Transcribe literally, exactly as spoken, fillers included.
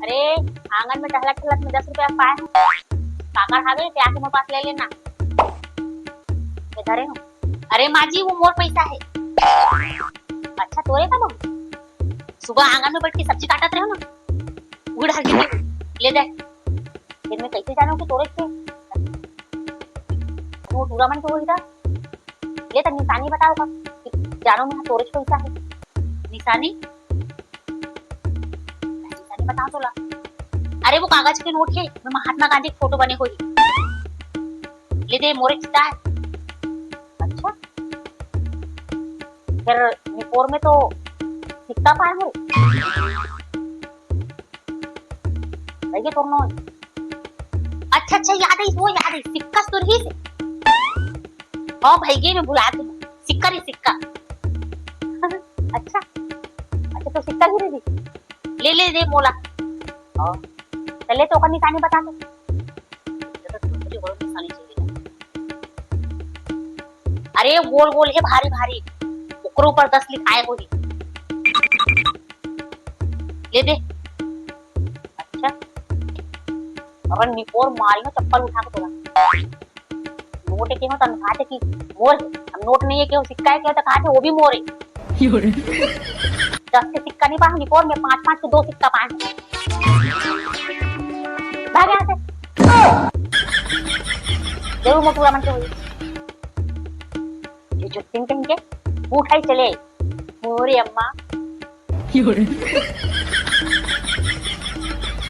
अरे, आंगन में टहलत टहलत में दस रुपया पाए हूँ। काकर हावे ते आके मोर पास ले लेना। ये धरे हूँ। अरे माँ जी, वो मोर पैसा है। अच्छा, तोरे का बहू? सुबह आंगन में बैठ के सब्जी काटत रहे ना, उड़ हर गिर ले दे। फिर मैं कैसे जानूँ कि तोरे के? वो टूरा मन के वही था। ले तक निशानी बताओ का, जानो मैं तोरे के पैसा है। निशानी? निशानी बताओ तोला। अरे वो कागज के नोट है, मैं महात्मा गांधी के फोटो बने होही। ले दे, मोरे चिता है। अच्छा, फिर निपोर में तो सिक्का पाए हो। भैया तोर नोट। अच्छा अच्छा, याद आई, वो याद आई, सिक्का सुरही से। हाँ भैया, मैं भुला गे, सिक्का नहीं, सिक्का। अच्छा अच्छा, तो सिक्का गिरे दी। ले ले दे मोला। हाँ। चले तो ओकर निशानी बता दे। अरे गोल गोल है, भारी भारी, ओकरो ऊपर दस लिखाए होही। ले दे। अच्छा, अगर निपोर मारी ना चप्पल उठा के तोला। नोट है केहो तन कहाथे कि मोर है, हम नोट नहीं है केहो सिक्का है केहो तो कहाथे वो भी मोर है। दस के सिक्का नहीं पाऊंगी, निपोर में पाँच पाँच के दो सिक्का पाए। भाग यहाँ से। जरूर मोटूरा मन के हुई। ये जुत्तिन कहीं के उठाई चले। मोरे अम्मा।